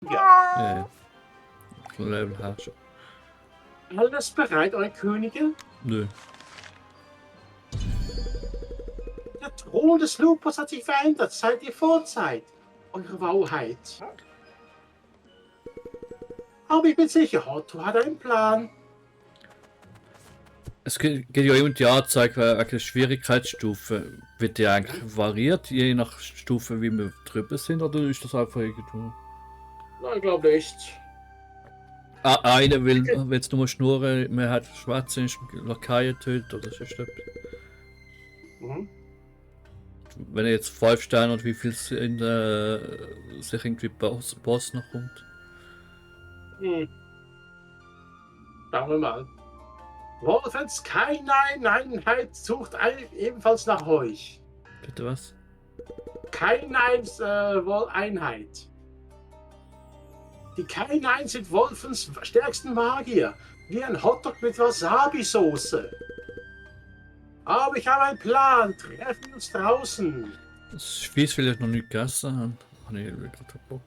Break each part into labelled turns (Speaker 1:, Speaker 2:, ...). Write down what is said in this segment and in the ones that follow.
Speaker 1: Ja.
Speaker 2: Ja, ja. Von Level her schon.
Speaker 1: Alles bereit, eure Könige?
Speaker 2: Nö.
Speaker 1: Der Thron des Lupus hat sich verändert seit die Vorzeit, eure Wauheit. Aber ich bin sicher, Otto hat einen Plan.
Speaker 2: Es geht ja immer die Anzeige wegen der Schwierigkeitsstufe. Wird die eigentlich variiert, je nach Stufe, wie wir drüber sind, oder ist das einfach irgendwo?
Speaker 1: Nein, ich glaube nicht.
Speaker 2: Einer will jetzt nur schnurren, man hat Schwarze Lakaien tötet oder so etwas.
Speaker 1: Mhm.
Speaker 2: Wenn er jetzt 5 Sterne und wie viel in sich irgendwie Boss noch kommt.
Speaker 1: Schauen wir mal. Wolfens Einheit sucht ebenfalls nach euch.
Speaker 2: Bitte was?
Speaker 1: Kainines Einheit. Die Kainine sind Wolfens stärksten Magier. Wie ein Hotdog mit Wasabi-Soße. Aber ich habe einen Plan. Treffen wir uns draußen.
Speaker 2: Das Spieß will ich noch nicht gegessen haben. Habe ich gerade Bock.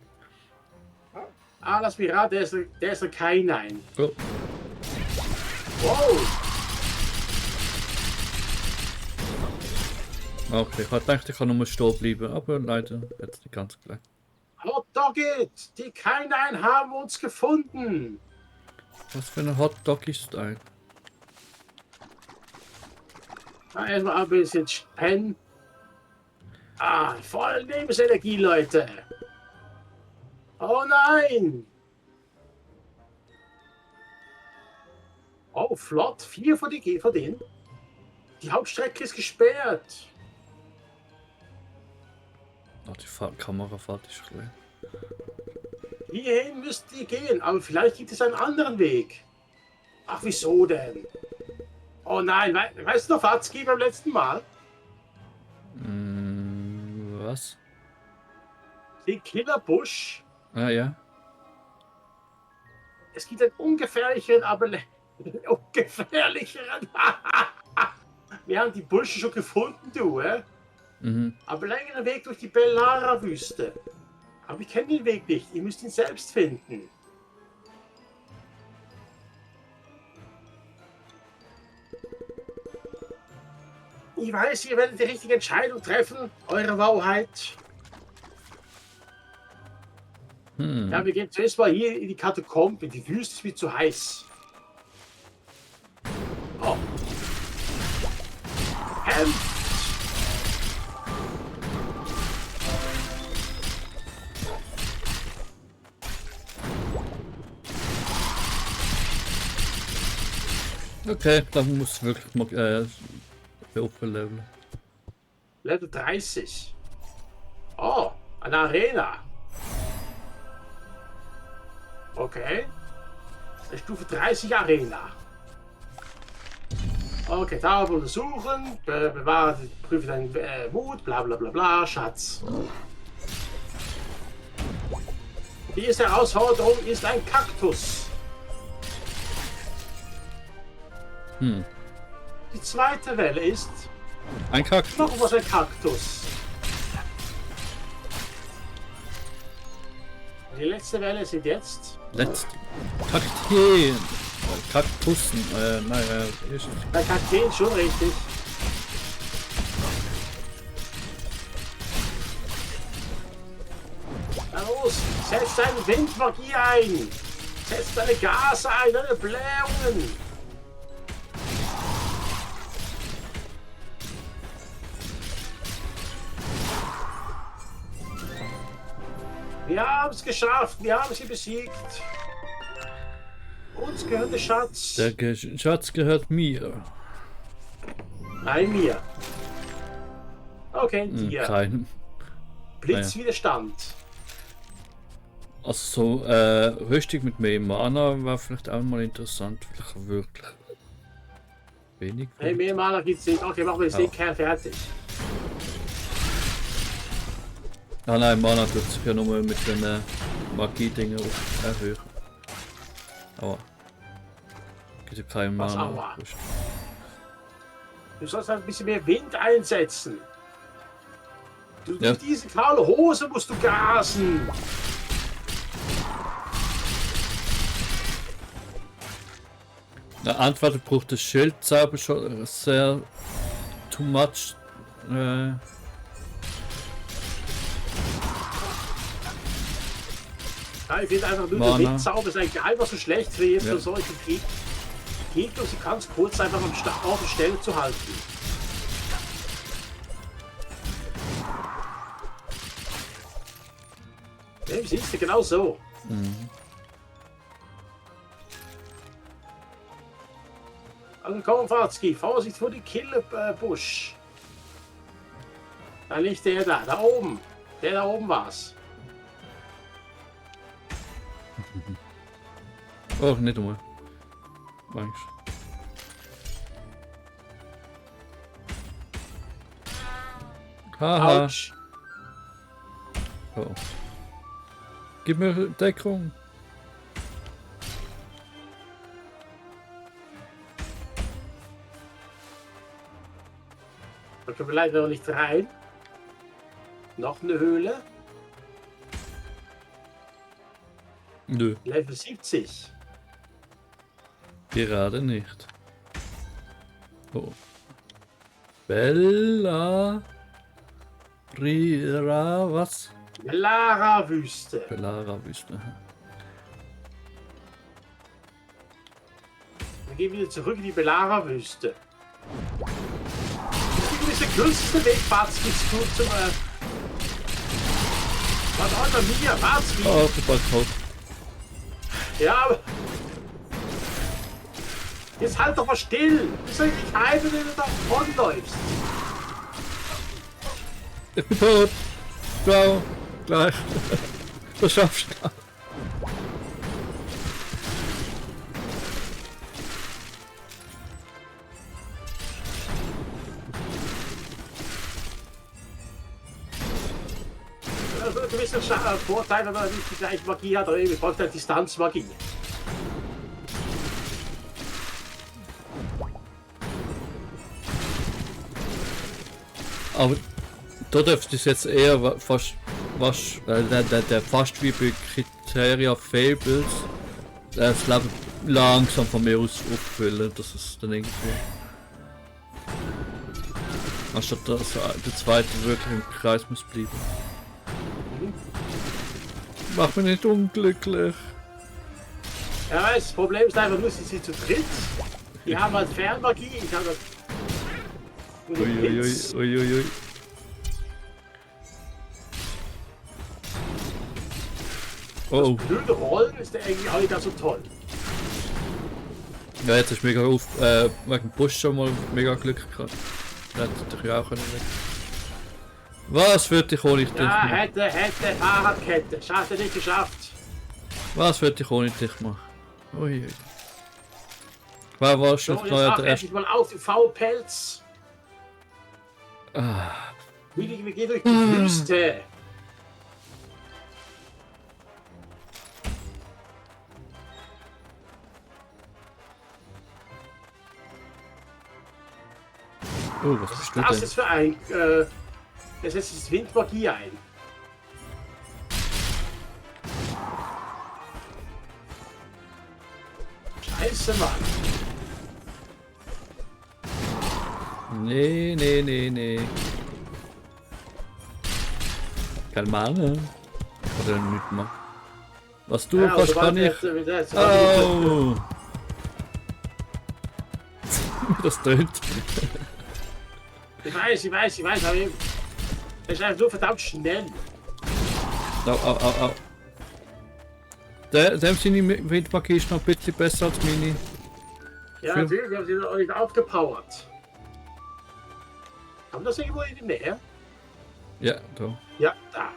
Speaker 1: Ah, lass mich raten, der ist der Kainine.
Speaker 2: Oh.
Speaker 1: Wow.
Speaker 2: Okay, ich hatte gedacht, ich kann nur stehen bleiben, aber leider hat es nicht ganz gleich.
Speaker 1: Hotdog it! Die Kainine haben uns gefunden.
Speaker 2: Was für ein Hotdog ist ein?
Speaker 1: Erstmal ein bisschen pennen. Ah, voll Lebensenergie, Leute. Oh nein! Oh, flott. 4 von denen. Die Hauptstrecke ist gesperrt.
Speaker 2: Oh, die Kamerafahrt ist klein.
Speaker 1: Hierhin müsst ihr gehen, aber vielleicht gibt es einen anderen Weg. Ach, wieso denn? Oh nein, weißt du noch, Fatzki beim letzten Mal?
Speaker 2: Was?
Speaker 1: Die Killerbusch.
Speaker 2: Ah ja.
Speaker 1: Es gibt einen ungefährlicheren, aber ungefährlicheren. Wir haben die Buschen schon gefunden, du, Aber längeren Weg durch die Bellara-Wüste. Aber ich kenne den Weg nicht. Ihr müsst ihn selbst finden. Ich weiß, ihr werdet die richtige Entscheidung treffen, eure Wauheit. Ja, wir gehen zuerst mal hier in die Katakomben. Die Wüste ist mir zu heiß. Oh.
Speaker 2: Okay, dann muss wirklich mal leveln.
Speaker 1: Level 30. Oh, eine Arena. Okay. Stufe 30 Arena. Okay, Tafel untersuchen, bewahre, prüfe deinen Mut, bla bla bla bla, Schatz. Die erste Herausforderung ist ein Kaktus. Die zweite Welle ist
Speaker 2: Ein Kaktus.
Speaker 1: noch was ein Kaktus. Die letzte Welle sind jetzt.
Speaker 2: Kakteen. Kaktussen. Naja, ist.
Speaker 1: Bei Kakteen schon richtig. Na los, setz deine Windmagie ein. Setz deine Gase ein, deine Blähungen. Wir haben es geschafft, wir haben sie besiegt. Uns gehört der Schatz.
Speaker 2: Der Schatz gehört mir.
Speaker 1: Nein, mir. Okay, dir.
Speaker 2: Keinem.
Speaker 1: Blitzwiderstand.
Speaker 2: Also so Rüstung mit mehr Mana war vielleicht auch mal interessant. Vielleicht wirklich wenig.
Speaker 1: Hey, mehr Mana gibt's nicht. Okay, machen wir den Kerl fertig.
Speaker 2: Ah nein, Mana tut sich ja nur mit den Magie-Dingen erhöhen. Aber gibt ja keinen
Speaker 1: Was
Speaker 2: Mana.
Speaker 1: aua? Du sollst halt ein bisschen mehr Wind einsetzen. Du,
Speaker 2: Ja.
Speaker 1: Diese kahle Hose musst du gasen.
Speaker 2: Na, entweder braucht das Schildzauber schon sehr too much.
Speaker 1: Ja, ich finde einfach nur der Windzauber ist eigentlich einfach so schlecht für jetzt für solche Gegner, sie ganz kurz einfach auf der Stelle zu halten. Ja, siehst du, genau so.
Speaker 2: Mhm.
Speaker 1: Also komm, Farzki, Vorsicht vor die Killebusch. Da liegt der da oben. Der da oben war's.
Speaker 2: Oh, nicht einmal. Manchmal. Haha.
Speaker 1: Autsch.
Speaker 2: Oh. Gib mir Deckung.
Speaker 1: Da können wir leider noch nicht rein. Noch eine Höhle.
Speaker 2: Nö,
Speaker 1: Level 70.
Speaker 2: gerade nicht. Oh. Bella. Rira, was?
Speaker 1: Lara-Wüste.
Speaker 2: Bellara-Wüste.
Speaker 1: Wir gehen wieder zurück in die Belara-Wüste. Das ist der kürzeste Weg, Farzki, zum was bei mir, Farzki.
Speaker 2: Oh, du bist tot.
Speaker 1: Ja, aber... Jetzt halt doch mal still! Du bist eigentlich nicht heim, wenn du da davonläufst.
Speaker 2: Ich bin tot. Ciao. Gleich. Das schaffst du.
Speaker 1: Also, du bist ein Vorteil, wenn man nicht die gleiche Magie hat, aber ich brauche eine Distanzmagie.
Speaker 2: Aber da dürfte es jetzt eher fast fast wie bei Criteria Fables das Leben langsam von mir aus auffüllen, dass es dann irgendwie anstatt dass der zweite wirklich im Kreis muss bleiben. Mach mich nicht unglücklich.
Speaker 1: Ja, das Problem ist einfach nur, sie sind zu dritt. Die haben halt Fernmagie, ich habe das...
Speaker 2: Uiuiui. Oh.
Speaker 1: Das blöde Rollen ist der irgendwie auch nicht ganz so toll.
Speaker 2: Ja, jetzt ist mega auf wegen Busch schon mal mega Glück gehabt. Hätte ich auch können weg. Was würde ich ohne dich
Speaker 1: Ja,
Speaker 2: machen?
Speaker 1: hätte, Fahrradkette. Schade nicht geschafft.
Speaker 2: Was würde ich ohne dich machen? Ui. Wer war schon
Speaker 1: So, jetzt
Speaker 2: neuer
Speaker 1: mach
Speaker 2: der erste?
Speaker 1: endlich mal auf, du Faulpelz.
Speaker 2: Ah.
Speaker 1: Wir gehen durch die Wüste.
Speaker 2: Oh, was ist
Speaker 1: Das
Speaker 2: das
Speaker 1: ist für ein... das setzt Windmagie ein. Scheiße, Mann.
Speaker 2: Nee. Kalmane. Oder nicht mal. Was du
Speaker 1: Ja,
Speaker 2: kannst, kann ich. Oh! Das tönt.
Speaker 1: Ich weiß, aber er ist einfach nur verdammt schnell.
Speaker 2: Au. Dem seine Windmagie ist noch ein bisschen besser als meine.
Speaker 1: Ja, natürlich, wir haben sie noch nicht aufgepowert. Haben wir das irgendwo in die Nähe?
Speaker 2: Ja, da.
Speaker 1: Ja, da.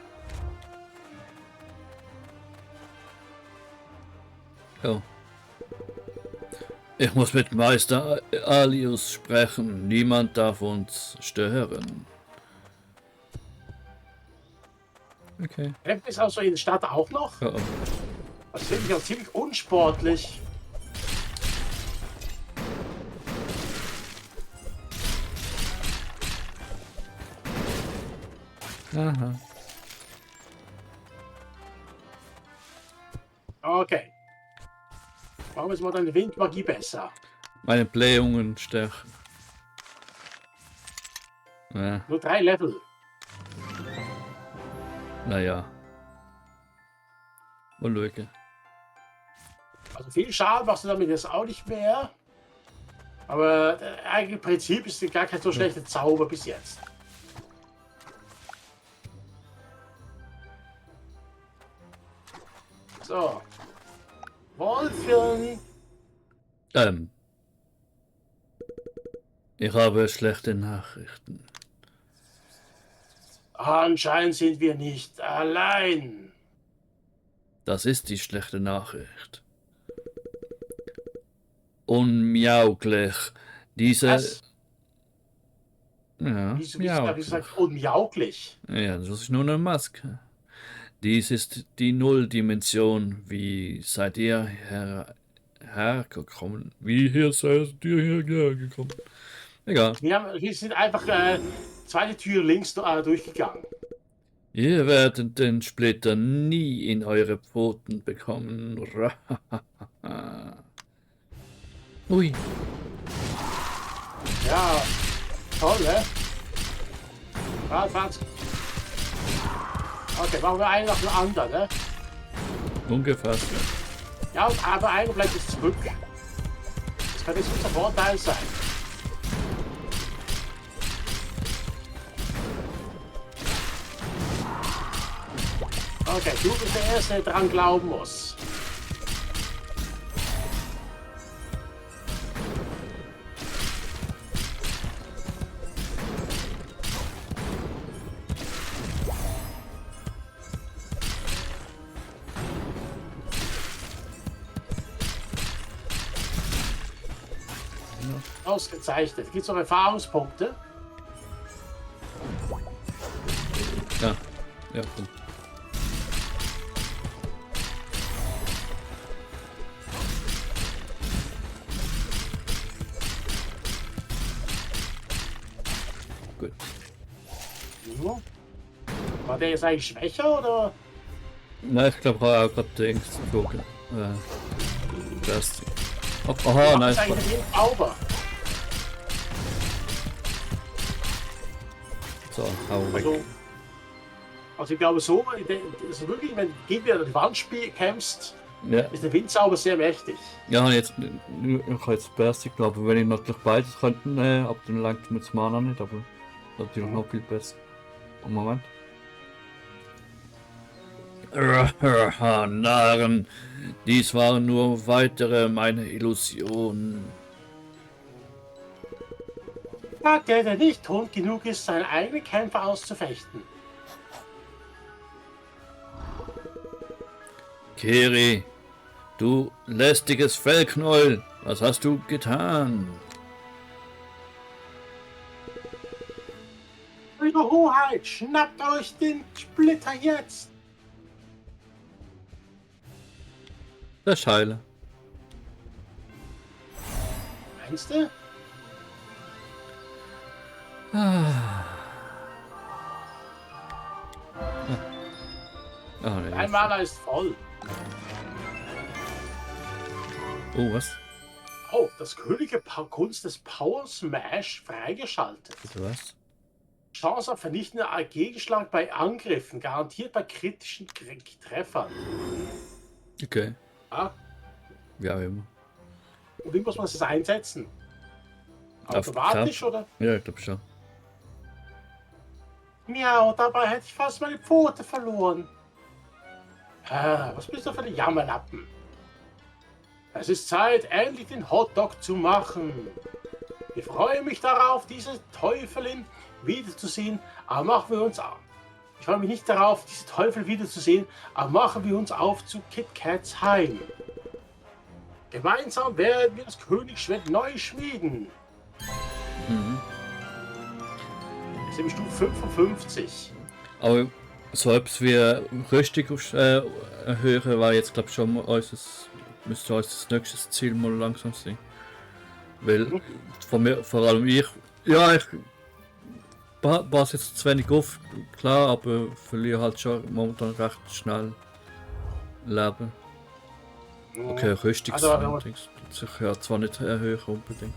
Speaker 2: Oh. Ich muss mit Meister Alius sprechen. Niemand darf uns stören. Okay.
Speaker 1: Gibt es also in der Stadt auch noch?
Speaker 2: Oh.
Speaker 1: Das finde ich auch ziemlich unsportlich.
Speaker 2: Aha.
Speaker 1: Okay. Machen wir jetzt mal deine Windmagie besser.
Speaker 2: Meine Blähungen stärken. Ja,
Speaker 1: Nur 3 Level.
Speaker 2: naja. Mal schauen.
Speaker 1: Also viel Schaden machst du damit jetzt auch nicht mehr. Aber das eigentliche Prinzip ist gar kein so schlechter Zauber bis jetzt. So. Wolfchen.
Speaker 2: Ich habe schlechte Nachrichten.
Speaker 1: Anscheinend sind wir nicht allein.
Speaker 2: Das ist die schlechte Nachricht. Unmöglich. Diese...
Speaker 1: Was?
Speaker 2: Ja,
Speaker 1: Wieso habe ich
Speaker 2: miauglich.
Speaker 1: gesagt, unmöglich?
Speaker 2: Ja, das ist nur eine Maske. Dies ist die Nulldimension. Wie seid ihr hergekommen? Wie hier seid ihr hergekommen? Egal.
Speaker 1: Wir sind einfach zweite Tür links durchgegangen.
Speaker 2: Ihr werdet den Splitter nie in eure Pfoten bekommen. Ui.
Speaker 1: Ja, toll, ne? Warte. Okay, machen wir einen nach dem anderen, ne?
Speaker 2: Ungefähr.
Speaker 1: Ja, aber einer bleibt jetzt zurück. Das kann jetzt unser Vorteil sein. Okay, du bist der Erste, der dran glauben muss. Ausgezeichnet. Gibt es noch Erfahrungspunkte?
Speaker 2: Ja. Ja, gut. Gut.
Speaker 1: Ja. War der jetzt eigentlich schwächer oder?
Speaker 2: Na, ich glaube, ich habe auch gerade den gezogen. Das. Aha, nein.
Speaker 1: Ist eigentlich den Zauber.
Speaker 2: So, hau weg.
Speaker 1: Also ich glaube so, also wirklich, wenn du gegen die Wand kämpfst,
Speaker 2: Ja.
Speaker 1: ist der Windzauber sehr mächtig.
Speaker 2: Ja, jetzt, ich habe jetzt Basic, glaube ich, wenn ich natürlich beides könnte nehmen, ab dann langt mir das Mana nicht, aber natürlich noch viel besser. Moment. Narren, dies waren nur weitere meine Illusionen.
Speaker 1: Sagt der nicht Hund genug ist, seine eigenen Kämpfe auszufechten.
Speaker 2: Kiri, du lästiges Fellknäuel, was hast du getan?
Speaker 1: Eure Hoheit, schnappt euch den Splitter jetzt!
Speaker 2: Der Scheile.
Speaker 1: Meinst du?
Speaker 2: Oh, nee,
Speaker 1: Ein Mana ist voll.
Speaker 2: oh, was?
Speaker 1: Oh, das königliche Kunst des Power Smash freigeschaltet.
Speaker 2: Bitte was?
Speaker 1: Chance auf vernichtender Gegenschlag bei Angriffen, garantiert bei kritischen Treffern.
Speaker 2: Okay.
Speaker 1: Ja?
Speaker 2: Wie auch immer.
Speaker 1: Und wie muss man das einsetzen?
Speaker 2: Auf
Speaker 1: Automatisch
Speaker 2: Kraft.
Speaker 1: oder?
Speaker 2: Ja, ich glaube schon.
Speaker 1: Miau, dabei hätte ich fast meine Pfote verloren. Was bist du für ein Jammerlappen? Es ist Zeit, endlich den Hotdog zu machen. Ich freue mich darauf, diese Teufelin wiederzusehen, aber machen wir uns auf. Ich freue mich nicht darauf, diese Teufel wiederzusehen, aber machen wir uns auf zu Kit Kats Heim. Gemeinsam werden wir das Königsschwert neu schmieden.
Speaker 2: Mhm.
Speaker 1: Jetzt sind wir Stufe 55.
Speaker 2: Aber so etwas wie Rüstung erhöhen war jetzt, glaube ich, schon mal müsste unser nächstes Ziel mal langsam sein. Weil vor allem ich passe jetzt zu wenig auf, klar, aber verliere halt schon momentan recht schnell Leben. Okay, Rüstung.
Speaker 1: Also,
Speaker 2: sich ja zwar nicht erhöhen unbedingt.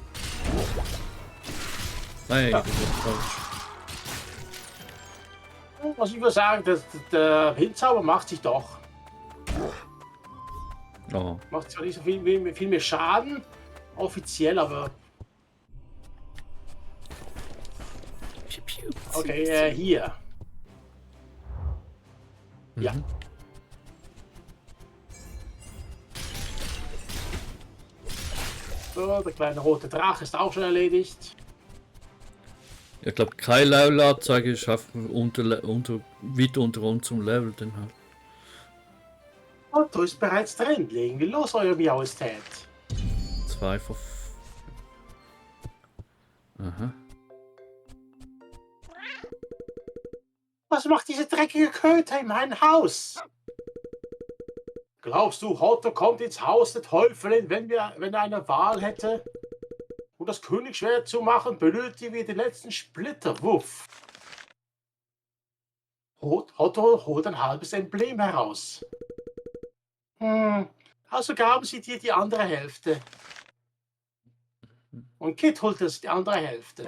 Speaker 2: Nein, das ist falsch.
Speaker 1: Also ich würde sagen, der Windzauber macht sich doch.
Speaker 2: Oh.
Speaker 1: Macht zwar nicht so viel mehr Schaden, offiziell, aber... Okay, hier. Ja. So, der kleine rote Drache ist auch schon erledigt.
Speaker 2: Ich glaube, kein Levelanzeige schaffen weit unter unserem Level dann halt.
Speaker 1: Otto ist bereits drin. Legen wir los, eure Majestät.
Speaker 2: 2 von... Aha.
Speaker 1: Was macht diese dreckige Köter in meinem Haus? Glaubst du, Otto kommt ins Haus der Teufelin, wenn er eine Wahl hätte? Um das Königsschwert zu machen, benötigen wir den letzten Splitter. Wuff. Otto holt ein halbes Emblem heraus. Also gaben sie dir die andere Hälfte. Und Kit holt es die andere Hälfte.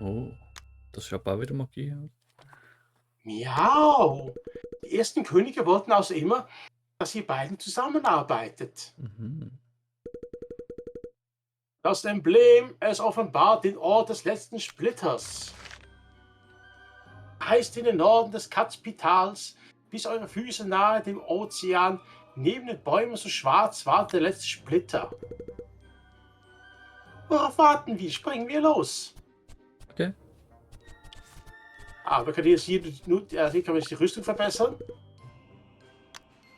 Speaker 2: Oh, das ist ja auch wieder Magie.
Speaker 1: Miau! Die ersten Könige wollten also immer, dass ihr beiden zusammenarbeitet. Das Emblem, es offenbart den Ort des letzten Splitters. Heißt in den Norden des Katzpitals, bis eure Füße nahe dem Ozean, neben den Bäumen so schwarz war der letzte Splitter. Worauf warten wir? Springen wir los.
Speaker 2: Okay.
Speaker 1: Aber können jetzt hier kann man jetzt die Rüstung verbessern?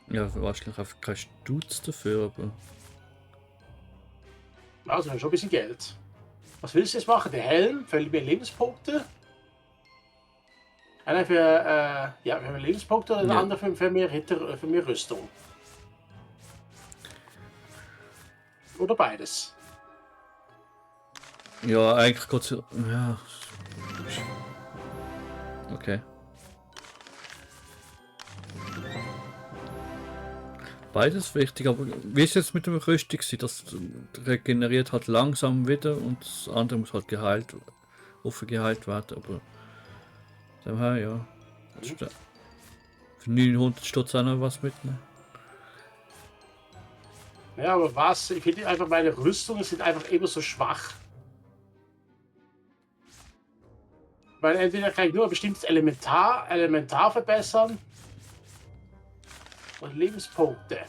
Speaker 2: Ja, wahrscheinlich einfach kein Stutz dafür, aber...
Speaker 1: Also, wir haben schon ein bisschen Geld. Was willst du jetzt machen? Der Helm? Für mehr Lebenspunkte? Einer für, für mehr Lebenspunkte und der andere für mehr für mehr Rüstung. Oder beides.
Speaker 2: Ja, eigentlich Gott sei Dank. Ja. Okay. Beides wichtig, aber wie ist jetzt mit dem Rüstung? Das regeneriert halt langsam wieder und das andere muss halt geheilt werden, aber daher ja. Für 900 Stutz auch noch was mitnehmen.
Speaker 1: Ja, aber was? Ich finde einfach, meine Rüstungen sind einfach immer so schwach. Weil entweder kann ich nur ein bestimmtes Elementar verbessern und Lebenspunkte.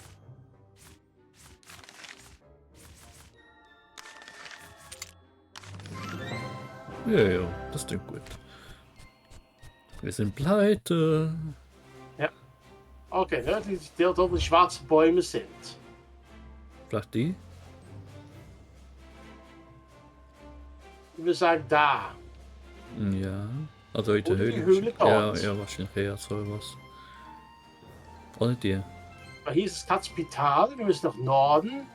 Speaker 2: Ja, das klingt gut. Wir sind pleite.
Speaker 1: Ja. Okay, nördlich dort, wo die schwarzen Bäume sind.
Speaker 2: Vielleicht die?
Speaker 1: Ich würde sagen, da.
Speaker 2: Ja. Also in der
Speaker 1: Oder die
Speaker 2: Höhle.
Speaker 1: Höhle
Speaker 2: Ja,
Speaker 1: dort.
Speaker 2: ja, wahrscheinlich eher sowas. Oder die?
Speaker 1: Weil hier ist das Katzpital, wir müssen nach Norden.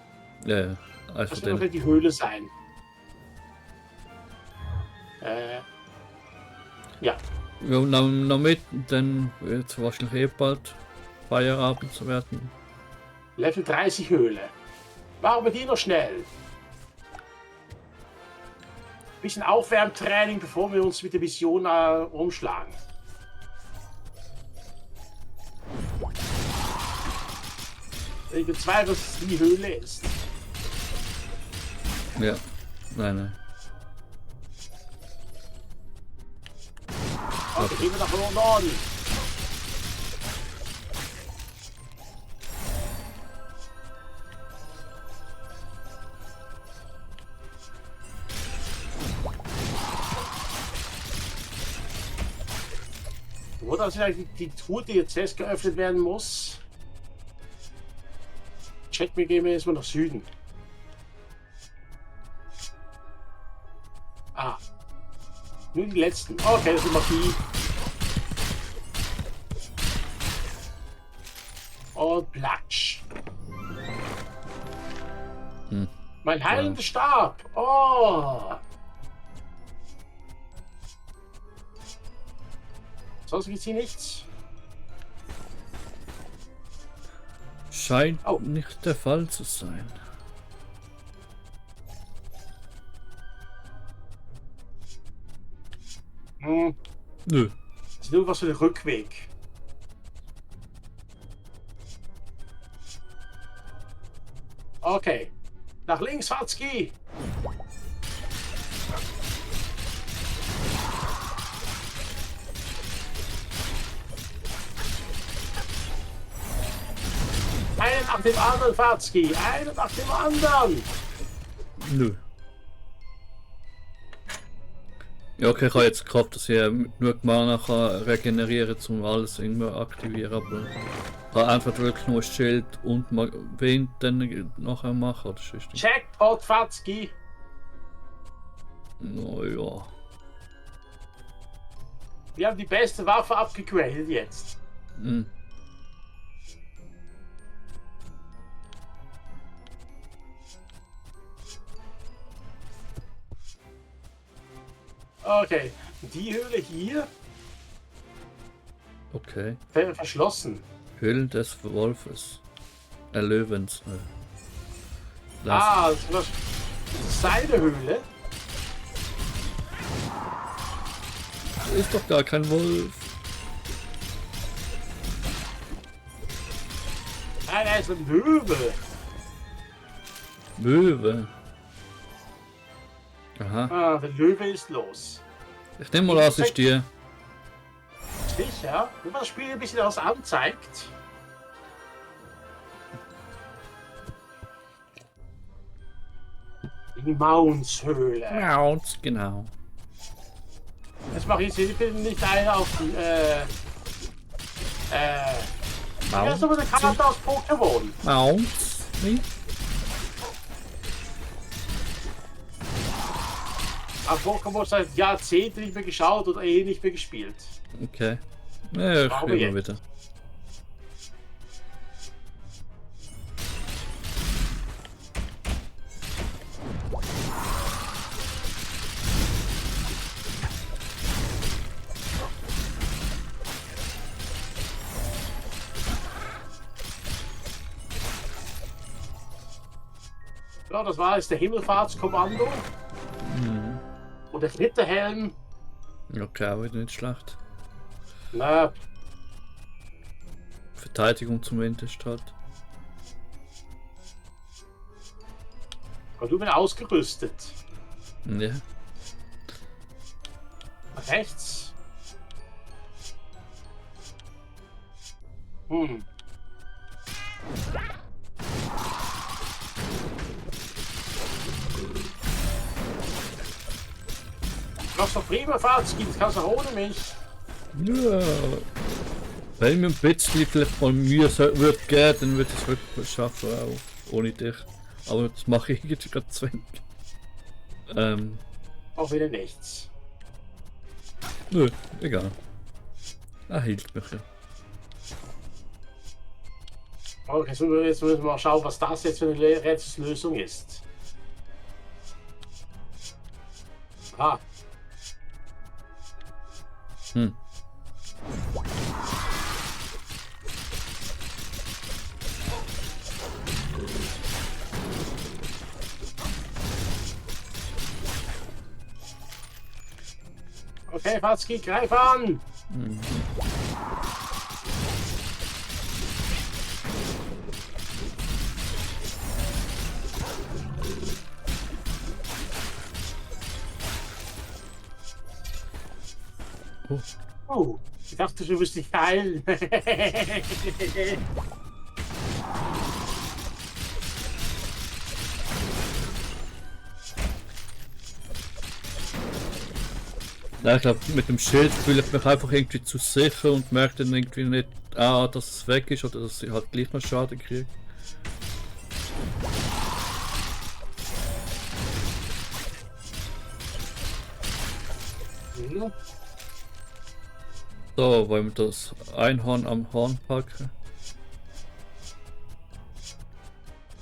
Speaker 2: Ja,
Speaker 1: Das
Speaker 2: also
Speaker 1: wird
Speaker 2: den.
Speaker 1: die Höhle sein. Ja.
Speaker 2: Ja, noch mit, dann wird es wahrscheinlich eh bald Feierabend zu werden.
Speaker 1: Level 30 Höhle. Machen wir die noch schnell. Bisschen Aufwärmtraining, bevor wir uns mit der Mission umschlagen. Ich bezweifle, dass es die Höhle ist.
Speaker 2: Ja, nein.
Speaker 1: Okay, gehen wir nach Norden. Wo das ist eigentlich die Truhe, die jetzt erst geöffnet werden muss? Check, wir gehen jetzt mal nach Süden. Ah. Nur die letzten. Okay, das ist Magie. Und Platsch. Mein heilender Stab. Oh. Sonst gibt's hier nichts.
Speaker 2: Scheint nicht der Fall zu sein.
Speaker 1: Hm,
Speaker 2: Nö.
Speaker 1: das ist nur was für den Rückweg. Okay. Nach links, Watzki! Einen nach dem anderen, Watzki! Einen nach dem anderen!
Speaker 2: Nö. Ja, okay, ich habe jetzt Kraft, dass ich nur Mana kann regenerieren kann, um alles irgendwie aktivieren, aber ich kann einfach wirklich nur Schild und Wind dann nachher machen, oder ist das?
Speaker 1: Jackpot, Watzki!
Speaker 2: Naja.
Speaker 1: Wir haben die beste Waffe abgegradet jetzt.
Speaker 2: Hm.
Speaker 1: Okay, die Höhle hier
Speaker 2: Okay.
Speaker 1: verschlossen.
Speaker 2: Höhlen des Wolfes. Löwens.
Speaker 1: Das ist seine Höhle.
Speaker 2: Ist doch gar kein Wolf.
Speaker 1: Nein, er ist ein Löwe.
Speaker 2: Möwe. Aha.
Speaker 1: Der Löwe ist los.
Speaker 2: Ich nehme mal an, es ist die.
Speaker 1: Sicher, wenn man das Spiel ein bisschen was anzeigt. Die Mounts-Höhle.
Speaker 2: Mounts, genau.
Speaker 1: Jetzt mache ich jetzt nicht einer auf die, das ist aber eine Karte aus Pokémon.
Speaker 2: Mounts? Nicht?
Speaker 1: Auf Pokémon seit Jahrzehnten nicht mehr geschaut oder nicht mehr gespielt.
Speaker 2: Okay. Ja, ich
Speaker 1: Warum
Speaker 2: spiele
Speaker 1: jetzt?
Speaker 2: mal wieder.
Speaker 1: Ja, das war jetzt der Himmelfahrtskommando. Und der Ritterhelm.
Speaker 2: Okay, aber nicht schlecht.
Speaker 1: Na,
Speaker 2: Verteidigung zumindest halt.
Speaker 1: und du bist ausgerüstet.
Speaker 2: Ja.
Speaker 1: Rechts. Was für prima Fahrt gibt, kannst du auch ohne mich.
Speaker 2: Ja. Wenn mir ein bisschen vielleicht mal Mühe würde geben, dann würde ich es wirklich schaffen, auch ohne dich. Aber das mache ich jetzt gerade zu wenig.
Speaker 1: Auch wieder nichts.
Speaker 2: Nö, egal. Er hilft mich ja.
Speaker 1: Okay, jetzt müssen wir mal schauen, was das jetzt für eine Rätselslösung ist. Ah,
Speaker 2: Hm.
Speaker 1: okay, Watzki, greif an!
Speaker 2: Oh.
Speaker 1: Oh, ich dachte, du wirst dich heilen.
Speaker 2: Ja, ich glaube, mit dem Schild fühle ich mich einfach irgendwie zu sicher und merke dann irgendwie nicht, dass es weg ist oder dass ich halt gleich noch Schaden kriege. So, wollen wir das Einhorn am Horn packen?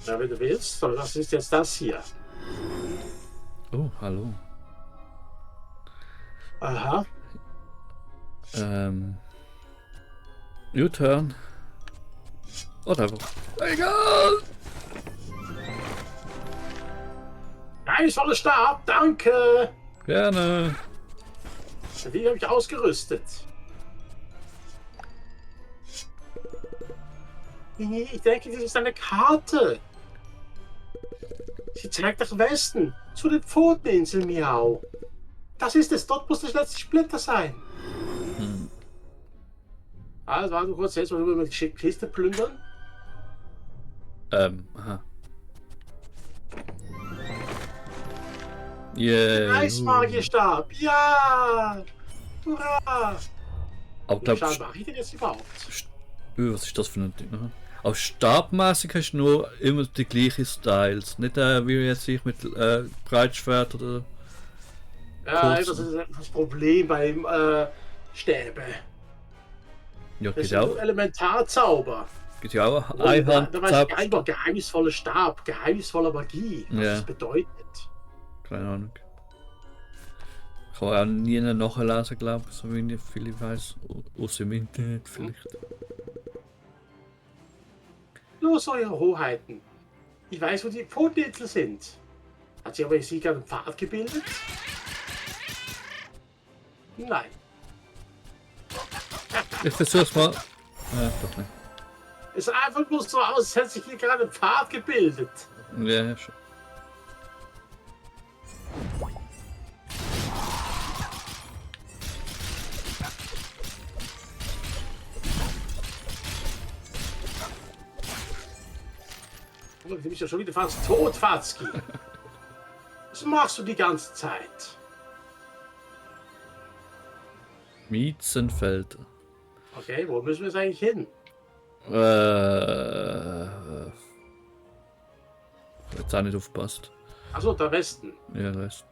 Speaker 1: Ja, wenn du willst, so, das ist jetzt das hier.
Speaker 2: Oh, hallo.
Speaker 1: Aha.
Speaker 2: U-Turn. Whatever. Egal!
Speaker 1: Geheimnisvoller Stab, danke!
Speaker 2: Gerne!
Speaker 1: Wie habe ich ausgerüstet? Ich denke, das ist eine Karte. Sie zeigt nach Westen, zu den Pfoteninseln, Miau. Das ist es, dort muss das letzte Splitter sein. Also, warte kurz, jetzt mal über die Kiste plündern.
Speaker 2: Aha. Yeah.
Speaker 1: Eismagierstab, ja! Hurra!
Speaker 2: Aber
Speaker 1: Wie
Speaker 2: glaub,
Speaker 1: schade mache ich denn jetzt überhaupt?
Speaker 2: was ist das für ein Ding? Aha. Auf stabmäßig hast du nur immer die gleichen Styles. Nicht wie jetzt ich mit Breitschwert oder.
Speaker 1: Ja,
Speaker 2: Kurz.
Speaker 1: das ist das Problem beim Stäbe.
Speaker 2: Ja,
Speaker 1: Das
Speaker 2: geht
Speaker 1: sind
Speaker 2: auch.
Speaker 1: nur Elementarzauber.
Speaker 2: Geht ja auch
Speaker 1: Da weiß ich einfach
Speaker 2: Einhand.
Speaker 1: geheimnisvoller Stab, geheimnisvoller Magie. Was
Speaker 2: Ja.
Speaker 1: das bedeutet.
Speaker 2: Keine Ahnung. Ich habe auch nie nachlesen, glaube ich, so wie ich viele weiß. Aus dem Internet vielleicht.
Speaker 1: Los, Eure Hoheiten. Ich weiß, wo die Pfoteninsel sind. Hat sich aber sie gerade einen Pfad gebildet? Nein.
Speaker 2: Ich versuch's mal. Doch nicht.
Speaker 1: Es sah einfach nur so aus, als hätte sich hier gerade ein Pfad gebildet.
Speaker 2: Ja, schon.
Speaker 1: Du bist ja schon wieder fast tot, Fatzki. Was machst du die ganze Zeit?
Speaker 2: Miezenfelder.
Speaker 1: Okay, wo müssen wir jetzt eigentlich hin?
Speaker 2: Jetzt auch nicht aufpasst.
Speaker 1: Achso, da Westen.
Speaker 2: Ja, Rest.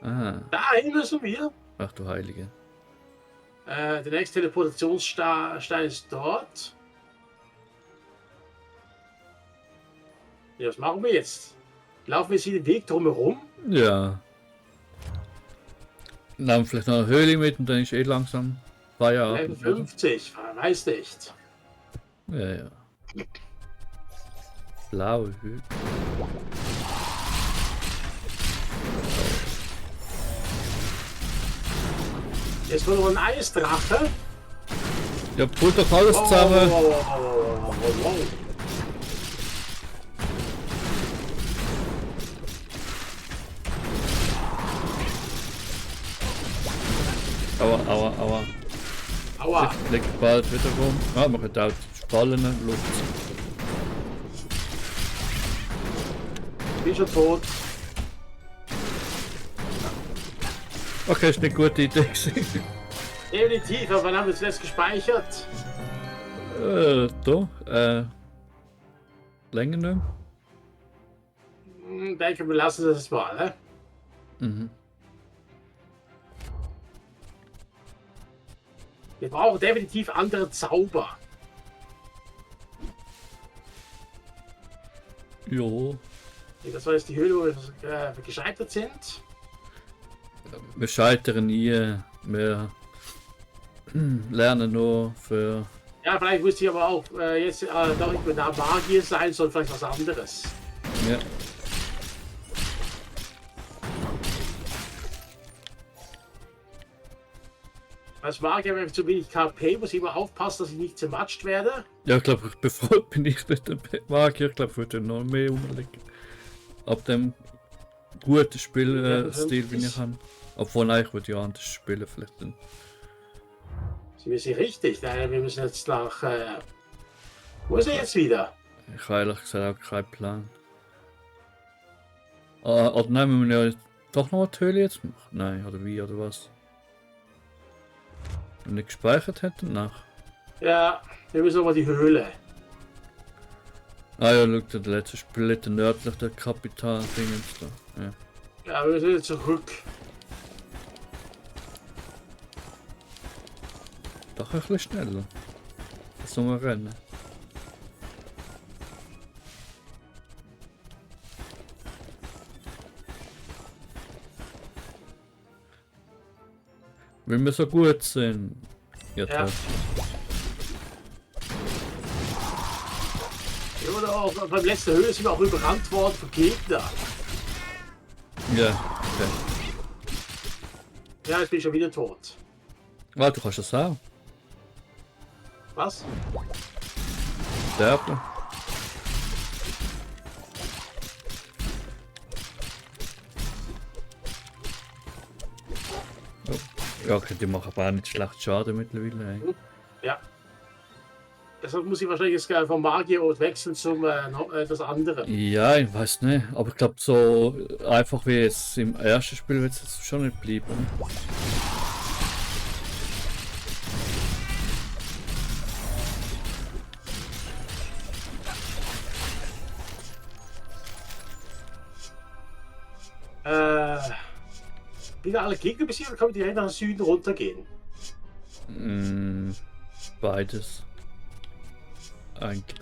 Speaker 2: Ah,
Speaker 1: Dahin müssen wir.
Speaker 2: ach du Heilige.
Speaker 1: Der nächste Teleportationsstein ist dort. Ja, was machen wir jetzt? Laufen wir jetzt hier den Weg drumherum?
Speaker 2: Ja. Dann haben wir vielleicht noch eine Höhle mit und dann ist langsam
Speaker 1: Level
Speaker 2: Feierabend.
Speaker 1: 50, weiß nicht.
Speaker 2: Ja, ja. Blaue Höhle.
Speaker 1: Jetzt kommt noch ein Eisdrache.
Speaker 2: Ja, pult doch alles
Speaker 1: Oh,
Speaker 2: zusammen.
Speaker 1: oh.
Speaker 2: Aua, aua, aua.
Speaker 1: Aua.
Speaker 2: Liegt bald wieder rum. Ah, man hat auch Spallen, Luft.
Speaker 1: Ich bin schon tot.
Speaker 2: Okay, ist eine gute Idee gewesen.
Speaker 1: Definitiv, aber wann haben wir es zuletzt gespeichert?
Speaker 2: Da, länger nicht.
Speaker 1: Denke, wir lassen das mal, ne?
Speaker 2: Mhm.
Speaker 1: Wir brauchen definitiv andere Zauber.
Speaker 2: Jo.
Speaker 1: Das war jetzt die Höhle, wo wir gescheitert sind.
Speaker 2: Wir scheitern nie. Wir lernen nur für.
Speaker 1: Ja, vielleicht müsste ich aber auch jetzt doch nicht mehr Magier sein, sondern vielleicht was anderes.
Speaker 2: Ja.
Speaker 1: Als Magier habe ich zu wenig KP, muss ich immer aufpassen, dass ich nicht zermatscht werde.
Speaker 2: Ja, ich glaube, befreundet bin ich mit dem Magier. Ich glaube, ich würde noch mehr umlegen. Ab dem guten Spielstil, wie ich habe. Obwohl, nein, ich würde ja anders spielen, vielleicht dann.
Speaker 1: Sie sind richtig, wir müssen jetzt nach. Wo ist er jetzt wieder?
Speaker 2: Ich habe ehrlich gesagt auch keinen Plan. Oder nein, wir müssen ja doch noch eine Höhle jetzt machen. Nein, oder wie, oder was? Wenn wir nicht gespeichert hätten, nach.
Speaker 1: Ja, wir müssen nochmal die Höhle.
Speaker 2: Ah ja, schau, der letzte Splitter nördlich der Kapital-Dingens da. Ja.
Speaker 1: Ja, wir müssen jetzt zurück.
Speaker 2: Doch ein bisschen schneller. Das soll man rennen. Wenn wir so gut sind. Ja,
Speaker 1: Ja.
Speaker 2: toll.
Speaker 1: Ja, oder auch beim letzten Höhle sind wir auch überrannt worden von Gegnern.
Speaker 2: Ja, okay.
Speaker 1: Ja, ich bin schon wieder tot.
Speaker 2: Ah, du kannst das auch.
Speaker 1: Was?
Speaker 2: Sterben. Oh. Ja, okay, die machen aber auch nicht schlecht Schaden mittlerweile. Ey.
Speaker 1: Ja. Deshalb muss ich wahrscheinlich jetzt vom Magier wechseln zum das andere.
Speaker 2: Ja, ich weiß nicht. Aber ich glaube, so einfach wie jetzt im ersten Spiel wird es jetzt schon nicht bleiben.
Speaker 1: Wieder alle Gegner besiegen, oder kann man direkt nach Süden runtergehen?
Speaker 2: Beides. Eigentlich.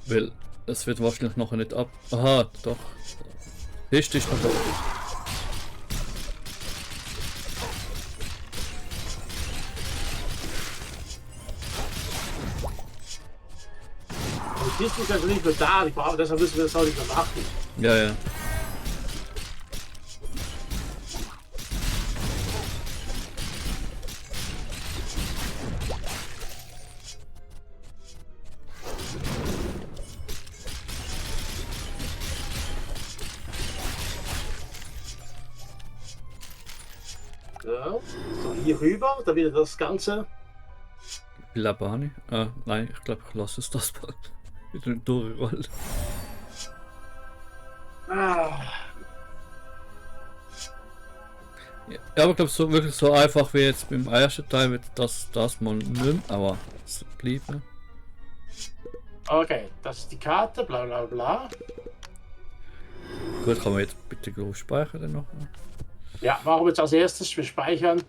Speaker 2: Weil es wird wahrscheinlich noch nicht ab. Aha, doch. Ist noch da.
Speaker 1: Und die ist also nicht mehr da, ich brauche, deshalb müssen wir das auch nicht mehr machen.
Speaker 2: Ja, ja.
Speaker 1: Ja. So, hier rüber, da wieder das Ganze.
Speaker 2: Labani? Ah, nein, ich glaube, ich lasse es das mal. Wieder durchrollen.
Speaker 1: Ah.
Speaker 2: Ja, aber ich glaube, so wirklich so einfach wie jetzt beim ersten Teil wird das mal nicht, aber es bleiben.
Speaker 1: Okay, das ist die Karte, bla bla bla.
Speaker 2: Gut, kann man jetzt bitte groß speichern dann noch?
Speaker 1: Ja, machen wir jetzt als erstes, wir speichern.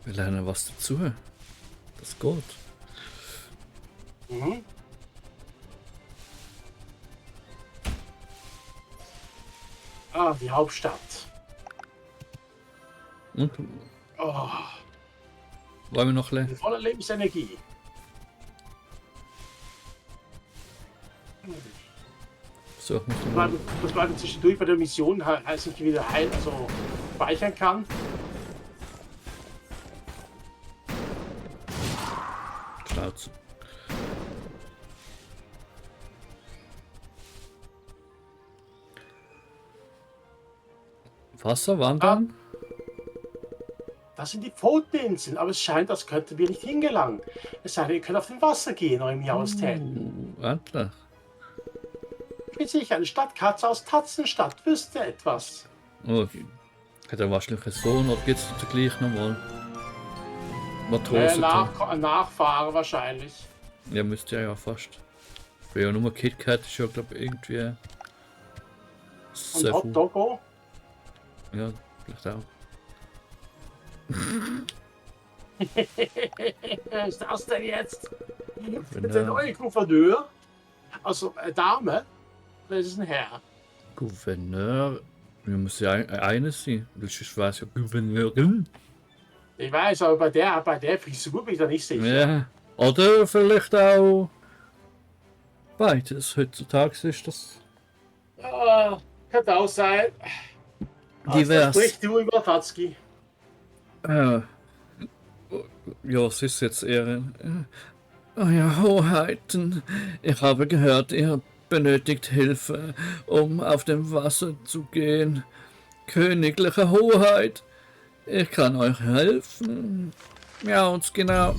Speaker 2: Wir lernen was dazu. Das geht.
Speaker 1: Mhm. Ah, die Hauptstadt.
Speaker 2: Und
Speaker 1: Oh,
Speaker 2: wollen wir noch lernen?
Speaker 1: voller Lebensenergie.
Speaker 2: So, ich muss mal.
Speaker 1: Dass man zwischendurch bei der Mission halt sich wieder also speichern kann.
Speaker 2: Schnauze. Wasser wandern?
Speaker 1: Das sind die Pfoteninseln, aber es scheint, als könnten wir nicht hingelangen. Es sei denn, ihr könnt auf dem Wasser gehen, eure Miaustäten.
Speaker 2: Wandler.
Speaker 1: Ich bin sicher, eine Stadtkatze aus Tatzenstadt wüsste etwas.
Speaker 2: Okay. Hat er wahrscheinlich einen Sohn oder gibt es den gleich nochmal? Matrose.
Speaker 1: Nachfahre wahrscheinlich.
Speaker 2: Ja, müsste ja fast. Weil ja nur KitKat ist ja, glaube ich, irgendwie.
Speaker 1: Und
Speaker 2: Sehr
Speaker 1: Hot
Speaker 2: cool.
Speaker 1: Doggo.
Speaker 2: Ja, vielleicht auch.
Speaker 1: Was ist das denn jetzt?
Speaker 2: Wenn
Speaker 1: Der neue Gouverneur? Also, Dame? Das ist ein Herr.
Speaker 2: Gouverneur. Wir müssen ja eine sein. Ich weiß ja Gouverneurin.
Speaker 1: Ich weiß, aber bei der Frisur bin ich da nicht sicher.
Speaker 2: Ja. Oder vielleicht auch beides. Heutzutage ist das
Speaker 1: Ja, könnte auch sein.
Speaker 2: divers.
Speaker 1: Sprich du über Fatski.
Speaker 2: Ja, es ist jetzt eher. Euer Hoheiten, ich habe gehört, ihr benötigt Hilfe, um auf dem Wasser zu gehen. Königliche Hoheit, ich kann euch helfen. Ja, und genau.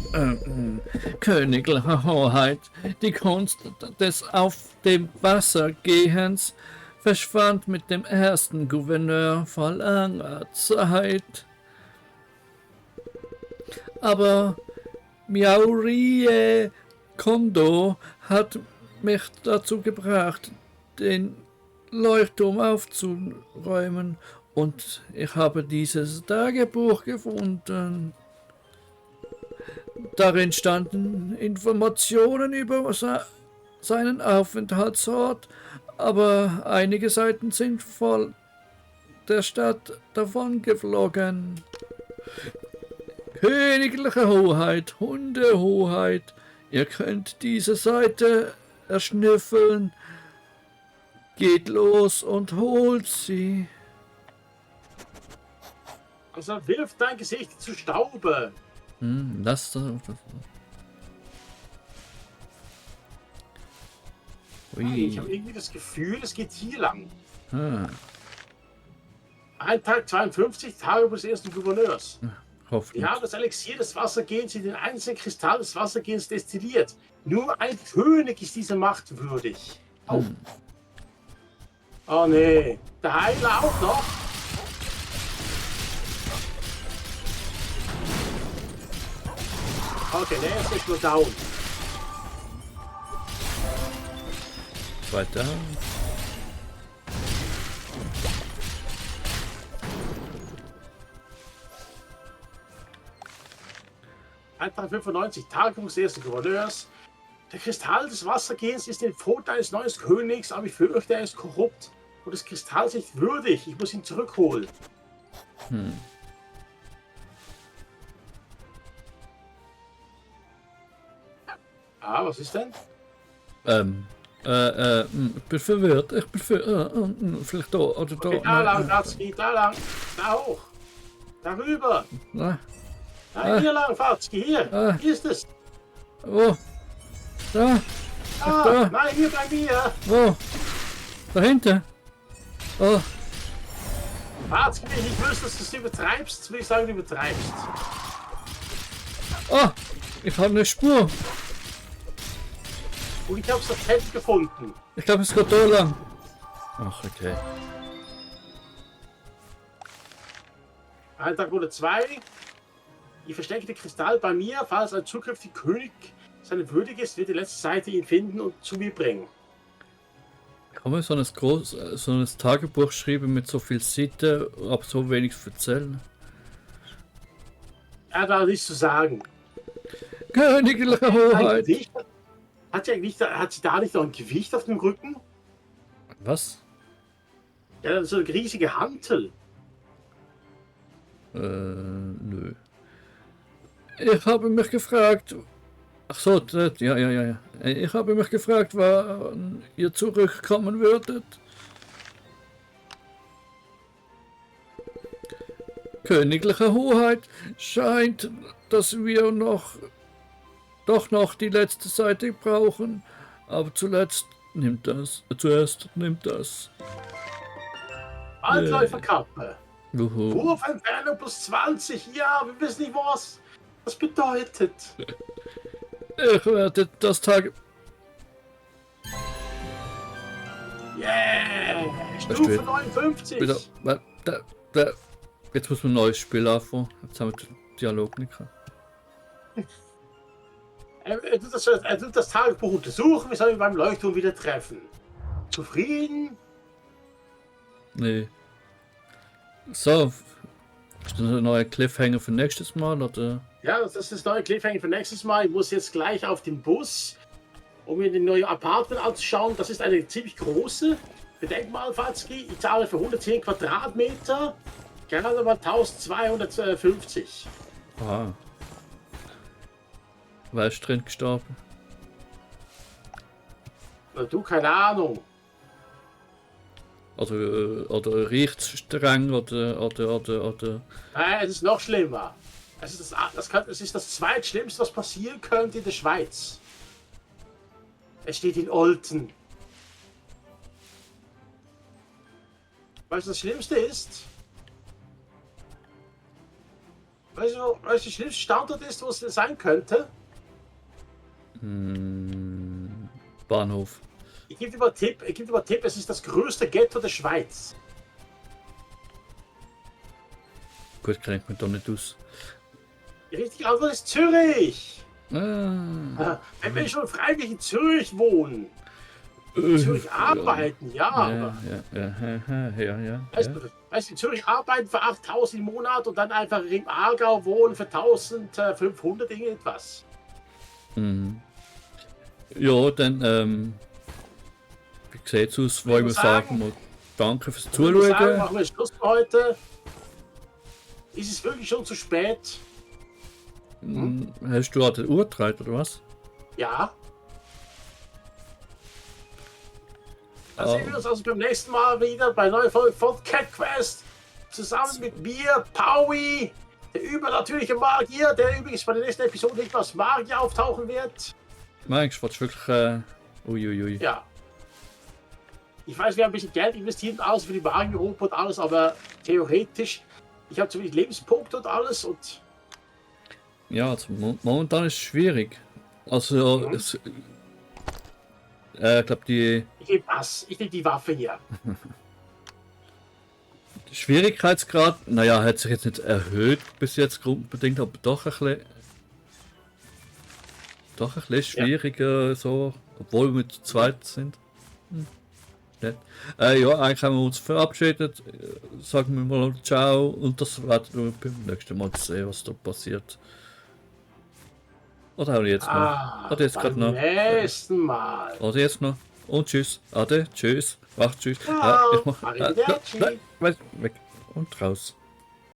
Speaker 2: Königliche Hoheit, die Kunst des auf dem Wasser Gehens verschwand mit dem ersten Gouverneur vor langer Zeit. Aber Miaurie Kondo hat mich dazu gebracht, den Leuchtturm aufzuräumen, und ich habe dieses Tagebuch gefunden. Darin standen Informationen über seinen Aufenthaltsort, aber einige Seiten sind vor der Stadt davongeflogen. Königliche Hoheit, Hundehoheit, ihr könnt diese Seite erschnüffeln. Geht los und holt sie.
Speaker 1: Also wirf dein Gesicht zu Staube.
Speaker 2: Das.
Speaker 1: Ich habe irgendwie das Gefühl, es geht hier lang.
Speaker 2: Ah,
Speaker 1: Ein Tag 52, Tage des ersten Gouverneurs.
Speaker 2: hoffentlich.
Speaker 1: Wir haben das Elixier des Wassergehens in den einzelnen Kristall des Wassergehens destilliert. Nur ein König ist dieser Macht würdig. Oh. Oh nee, der Heiler auch noch. Okay, der ist jetzt nur down.
Speaker 2: Weiter.
Speaker 1: Eintrag 95, Tagung des ersten Gouverneurs. Der Kristall des Wassergehens ist den Pfot eines neuen Königs, aber ich fürchte, er ist korrupt und des Kristalls nicht würdig. Ich muss ihn zurückholen. Ah, was ist denn?
Speaker 2: Ich bin verwirrt. Ich bin verwirrt. Vielleicht da oder da.
Speaker 1: Okay, da lang, Fatzki, da lang, da hoch. Darüber.
Speaker 2: Nein.
Speaker 1: Hier lang, Fatzki, hier. Hier ist es.
Speaker 2: Wo? Da.
Speaker 1: Ah, nein, hier bei mir.
Speaker 2: Wo? Da hinten. Oh.
Speaker 1: Fatzki, wenn ich nicht wüsste, dass du es übertreibst, will ich sagen, du übertreibst.
Speaker 2: Oh. Ich habe eine Spur.
Speaker 1: Und ich habe das Fett gefunden.
Speaker 2: Ich glaube, es geht da lang. Ach, okay.
Speaker 1: Eintrag 102. Ich verstecke den Kristall bei mir, falls ein zukünftiger König seine würdig ist, wird die letzte Seite ihn finden und zu mir bringen.
Speaker 2: Kann man so ein Tagebuch schreiben mit so viel Seiten, aber so wenig zu erzählen?
Speaker 1: Er hat da nichts zu sagen.
Speaker 2: Königliche Hoheit!
Speaker 1: Hat sie da nicht noch ein Gewicht auf dem Rücken?
Speaker 2: Was?
Speaker 1: Ja, so eine riesige Hantel.
Speaker 2: Nö. Ich habe mich gefragt. Ach so, ja. Ich habe mich gefragt, wann ihr zurückkommen würdet. Königliche Hoheit, scheint, dass wir doch noch die letzte Seite brauchen. Aber zuerst nimmt das.
Speaker 1: Altläuferkappe.
Speaker 2: Wuhu.
Speaker 1: Wurfentfernung plus 20. Ja, wir wissen nicht, was das bedeutet.
Speaker 2: Ich werde das Tag...
Speaker 1: Yeah! Stufe 59.
Speaker 2: Wieder, jetzt muss man ein neues Spiel anfangen. Jetzt haben wir den Dialog nicht gehabt.
Speaker 1: Er tut das Tagebuch untersuchen, wir sollen ihn beim Leuchtturm wieder treffen. Zufrieden?
Speaker 2: Nee. So. Ist das ein neuer Cliffhanger für nächstes Mal, oder?
Speaker 1: Ja, das ist das neue Cliffhanger für nächstes Mal. Ich muss jetzt gleich auf den Bus, um mir den neuen Apartment anzuschauen. Das ist eine ziemlich große. Bedenk mal, Fatzki, ich zahle für 110 Quadratmeter gerade mal 1250.
Speaker 2: Ah. Wer ist drin gestorben?
Speaker 1: Na, du, keine Ahnung.
Speaker 2: Oder riecht es streng, oder...
Speaker 1: Nein, es ist noch schlimmer. Es ist das zweitschlimmste, was passieren könnte in der Schweiz. Es steht in Olten. Weißt du, das Schlimmste ist? Weißt du, was der schlimmste Standort ist, wo es sein könnte?
Speaker 2: Bahnhof.
Speaker 1: Ich gebe dir mal einen Tipp, es ist das größte Ghetto der Schweiz.
Speaker 2: Gut, kenne ich mich da nicht aus.
Speaker 1: Die richtige Antwort ist Zürich.
Speaker 2: Ah.
Speaker 1: Wenn wir schon freiwillig in Zürich wohnen, in Zürich arbeiten, ja. Weißt du, in Zürich arbeiten für 8.000 im Monat und dann einfach im Aargau wohnen für 1.500 irgendetwas.
Speaker 2: Ja, dann, wie sieht's aus? Wollen wir sagen, mal danke fürs Zuschauen.
Speaker 1: Machen wir Schluss für heute. Ist es wirklich schon zu spät?
Speaker 2: Hast du eine Uhrzeit oder was?
Speaker 1: Ja. Dann sehen wir uns also beim nächsten Mal wieder bei neuer Folge von Cat Quest. Zusammen mit mir, Paui, der übernatürliche Magier, der übrigens bei der nächsten Episode nicht als Magier auftauchen wird.
Speaker 2: Meinst du, willst du wirklich. Uiuiui.
Speaker 1: Ja. Ich weiß, wir haben ein bisschen Geld investiert, alles für die Magiergruppe und alles, aber theoretisch, ich habe zu wenig Lebenspunkte und alles und.
Speaker 2: Ja, also momentan ist es schwierig. Also, ich glaube, die
Speaker 1: Ich nehme die Waffe hier.
Speaker 2: Schwierigkeitsgrad, naja, hat sich jetzt nicht erhöht bis jetzt grundbedingt, aber doch ein bisschen schwieriger, so, obwohl wir zu zweit sind. Nett. Ja, eigentlich haben wir uns verabschiedet, sagen wir mal ciao und das werden wir beim nächsten Mal sehen, was da passiert. Oder habe ich jetzt noch? Oder jetzt gerade noch?
Speaker 1: Nächsten Mal.
Speaker 2: Oder jetzt noch? Und tschüss. Ade, tschüss. Mach tschüss.
Speaker 1: Ciao.
Speaker 2: Ich mach,
Speaker 1: Arrivederci.
Speaker 2: weg. Und raus.